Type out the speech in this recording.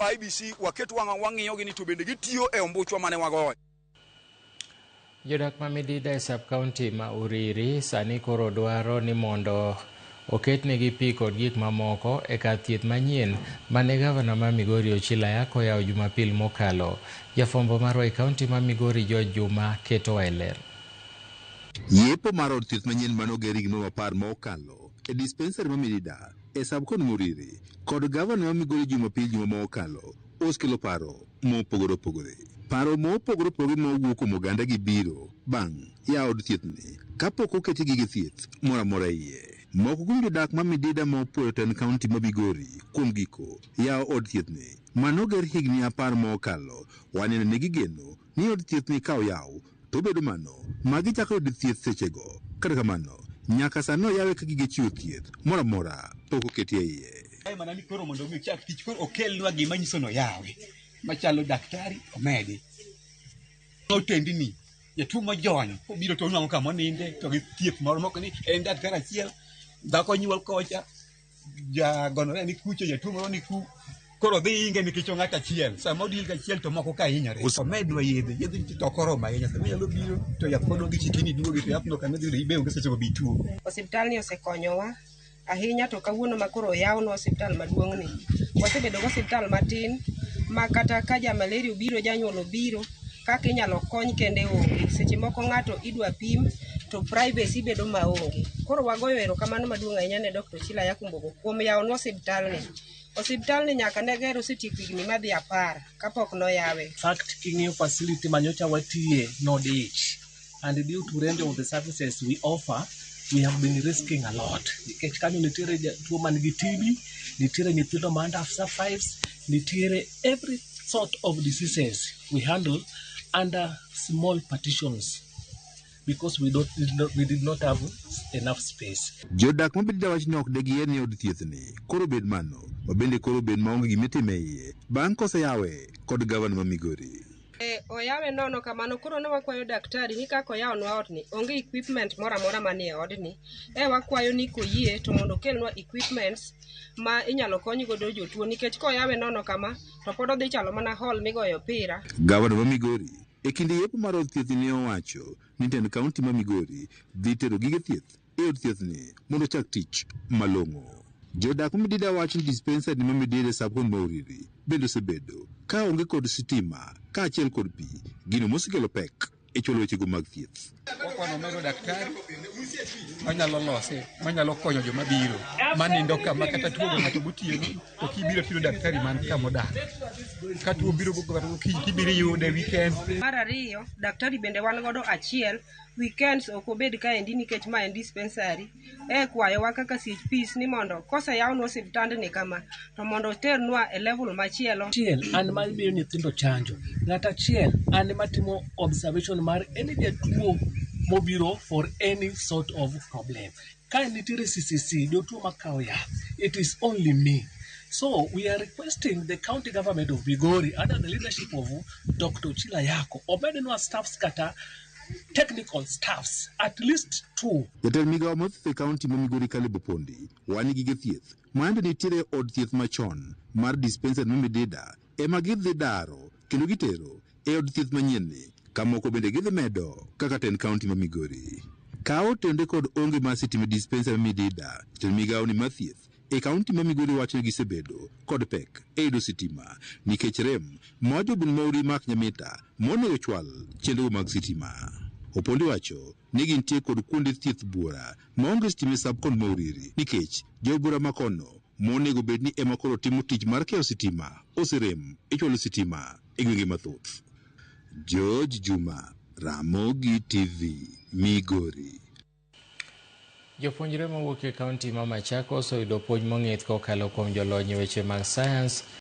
IEBC waket wang'a wang'iyogi ni to bende gitiyo e ombuchwa mane wagoyo. Jodak ma Midida e sub-county ma Uriri sani koro dwaro ni mondo oketnegi pi kod gik mamoko e kar thieth manyien mane gavana ma Migori Ochilo Ayacko oyawo Jumapil mokalo. Jafwambo marwa e kaunti ma Migori George Juma ketowa e ler. Yepo mar od thieth manyien mane oger higni maromo apar ma okalo e dispensari ma Midida e sub-county ma Uriri kod gavana ma Migori Jumapil juma ma okalo osekelo paro mopogore opogore. Paro mopogore opogore ma owuok kuom oganda gi biro bang' yawo od thieth ni kapok oketi gige thieth moro amora iye. Moko kuom jodak ma Midida ma opuoyo tend kaunti ma Migori kuom giko yawo od thieth ni mane oger higni apar ma okalo waneno ni gigeno ni od thieth ni ka oyaw to obedo mano ma gichako yudo thieth sechego. Kata kamano, nyaka sani oyawe ka gige chiwo thieth moro amora pok oketi e iye. Kae mana ni koro mondo mi ochak tich koro okelnwa gima nyiso ni oyawe machalo daktari omedi otendni jatuo mojony kobiro to onwang'o kama oninde to gi thieth moro moko ni en daktari achiel dhako nyuol kocha jagonore ni kucho jatuo moro ni ku koro dhi inge nikech ng'ato achiel sama odil gachiel to moko ka hinyore omedwa yedhe yedhe to ok oromo ahinya sama inyalo biro to yath pod onge chiki ni duogi to yathno kama idhi yudo ibe onge sechego be ituo. Osiptalni osekonyowa ahinya to kawuono ma koro oyawnwa osiptal maduong'ni. Wasebedo gi osiptal matin ma kata ka ja malaria obiro janyuol obiro kaka inyalo kony kende onge. Seche moko ng'ato idwa pim to privacy bedo maonge. Koro wagoyo erokamano maduong' ahinya ne Dr. Ochilo Ayacko Mbogo kuom yawnwa osiptalni. Osiptalni nyaka ne ger osetieko higni madhi apar kapok noyawe. Fact king'iyo facility manyocha watiye nodich and due to range of the services we offer we have been risking a lot nikech kanyo nitiere jatuo man gi TB, nitiere nyithindo ma under fives, nitiere every sort of diseases we handle under small partitions because we did not have enough space. Jodak ma Midida wacho ni ok de giyier ni od thieth ni koro bed mano ma bende koro bed maonge gima itime iye bang' koseyawe kod gavana ma Migori. E, oyawe nono kamano koro ne wakwayo daktari ni kaka oyawnwa odni onge equipment moro amora manie odni e wakwayo ni koyie to mondo okelnwa equipments ma inyalo kony godo jotuo nikech koyawe nono kama to pod odhi chalo mana hall migoyo opira. Gavana ma Migori e kinde yepo mar od thieth ne owacho ni tend kaunti ma Migori dhi tero gige thieth e od thieth ni mondo ochak tich malong'o. Jodak ma Midida wacho ni dispensary ma Midida e sub-county ma Uriri bende osebedo ka onge kod sitima kaachiel kod pi, gino mosekelo pek e chwalo wechego mag thieth. Wakwano medo daktari manyalo lose manyalo konyo joma biro manindo kama kata tuo ng'ato gotieno to kibiro tiyudo daktari man kamodak ka tuo biro kata gokinyi tibiro iyude weekend. Mar ariyo, daktari bende wan godo achiel, weekends ok obed kaendi nikech ma en dispensary. E kwayowa kaka CHPs ni mondo koseyawnwa osiptandni kama to mondo oternwa e level machielo. Achiel an ma miyo nyithindo chanjo, ng'at achiel an matimo observation mar any jatuo mobiro for any sort of problem. Ka nitiere CCC, jotuo makawo yath, it is only me. So we are requesting the county government of Migori under the leadership of Dr. Ochilo Ayacko omednwa staffs kata technical staffs at least two. Jatend migawo mar thieth e kaunti ma Migori Caleb Opondi wani gige thieth ma yande nitiere e od thieth machon mar dispensary ma Midida ema gidhi daro kendo gitero e od thieth manyien ni kamoko bende gidhi medo kaka tend kaunti ma Migori. Ka otende kod onge mar sitima e dispensary ma Midida, jatend migawo ni mar thieth e kaunti ma Migori wacho ni gisebedo kod pek e yudo sitima nikech rem ma jobun ma Uri Mark Nyamita monego chwal chenro mag sitima. Opondi wacho ni gintie kod kuonde thieth buora maonge sitima e sub-county ma Uriri nikech jobura makono monego bed ni ema koro timo tich mar keyo sitima oserem e chwalo sitima e gwenge mathoth. George Juma, Ramogi TV, Migori. Jopuonjre mawuok e kaunti ma Machakos oyudo puonj mong'ith kokalo kuom jolony e weche mag sayans.